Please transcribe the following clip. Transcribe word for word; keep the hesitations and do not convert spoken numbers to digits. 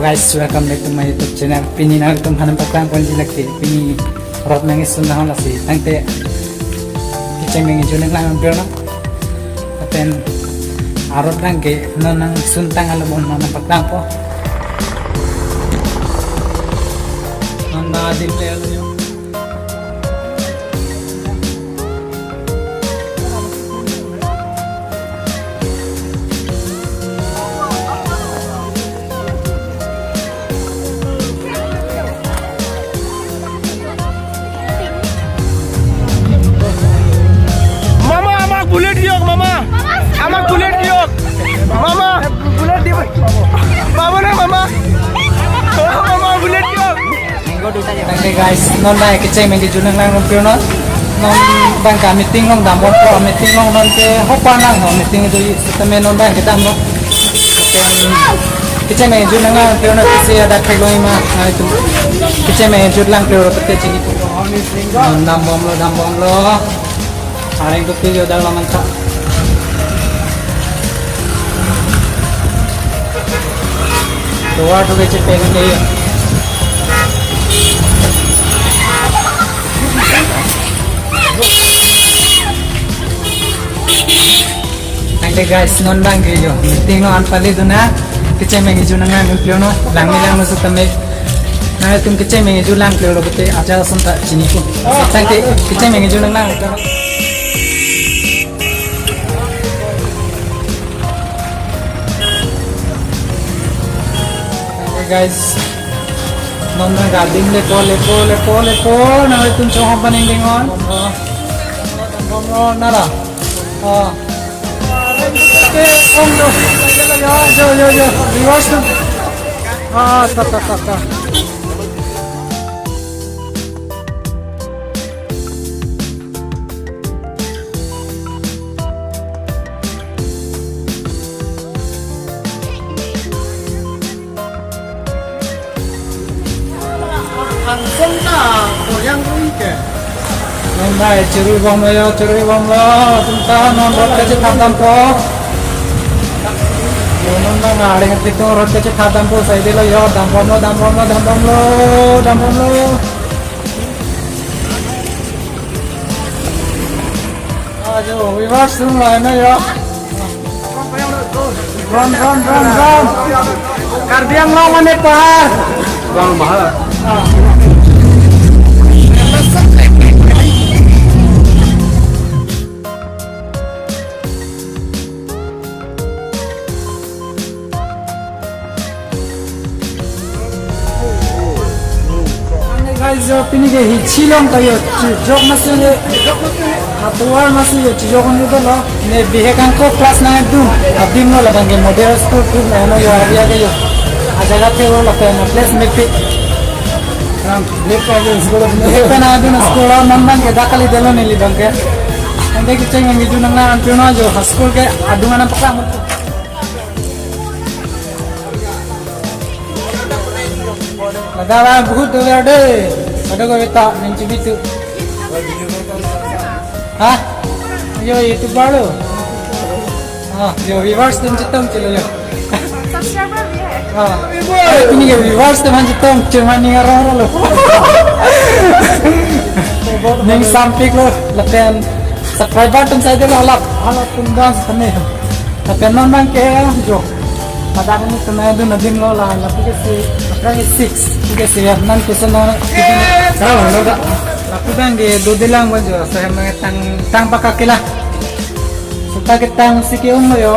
Guys, welcome back to my YouTube channel. Pini nangtum aphan nangpaklang ponji lake. Pini road nangsun nang lasi. Tangte kecheng nangkejut nanglang pirno. Lapen a-road nangke non nangsun tang alo bon non nangpaklangpo. Non na adim le alo yo. Mama, amak bullet diok, mama. Amak bullet diok. Mama. Bullet diok. Mama na, mama. Mama, bullet diok. Tangte guys, non abang kecheng nangkejut nanglang pirno. Non abang ke meeting along dambompo, meeting along non ke hopa nang ho, meeting itu setame non abang ke damlo. Kecheng nangkejut nanglang pirno, kisi ada thek lo ima, ah, itu. Kecheng nangkejut lang pirno pete chinipo. Non dambomlo, dambomlo. Areng tupi yo dal mancha. Tovar to kechepeng ke yo. Tangte guys, non abang ke yo. Meeting along an pali dun na. Kecheng nangkejut nanglang pirno. Langme langno setame. Nangtum kecheng nangkejut lang pirno pete aja sonta chinipo. Tangte kecheng nangkejut nanglang. Hey guys, non abang ke adim lepo, lepo, lepo, lepo. Nangtum chong hom paning ding on. Hom lo, hom lo, nara. Ah. Yo, yo, yo, yo. Reverse tu. Ah, ta, ta, ta, ta. Langsung ta koyang ui ke. Non abang churui bomlo yo, churui bomlo. Tum ta non road kachethap dampo. Yo non abang areng pitung road kachethap dampo, sai dilo yo, dambomlo, dambomlo, dambomlo, dambomlo. Ajo, reverse dun lo na yo. Run, run, run, run. Karbi Anglong mane pahar. Bang, mahal. Guys, jo pini ke hichi along ta yo chijok masi le, atovar masi yo chijok ni dolo. Ne bihek angko class nangdun. Adim lo labang ke model school tu na no yo area ke yo. Ajaga the lo lapen place mepi. Ram, bihek pa yo school. Bihek pa nangdun school non abang ke dak kali dolo neli abang ke. Ante kecheng nangkejut nanglang pirno jo ha school ke adung anam paklang. Ladak abang बहुत dover de. Ada ko beta menci bitu. Ha? Yo, YouTuber lo. Ah, yo, viewers atum chetong chelo yo. Subscriber bhi hai. Ah. Ayo, pini ke viewers atum chetong, cuma ninga rong rong lo. Ning sampik lo, lapen subscriber atum sai dolo halap, halap atum dance kami. Lapen non abang ke jo. Pada ini kena itu nadim lo la, lapu ke si, apa ke six, ke si ya, nan kusen lo. Tahu lo dah. Lapu abang ke dodi lang baju, saya mengetang tang pakak kila. Seta ketang si ke-ong lo yo.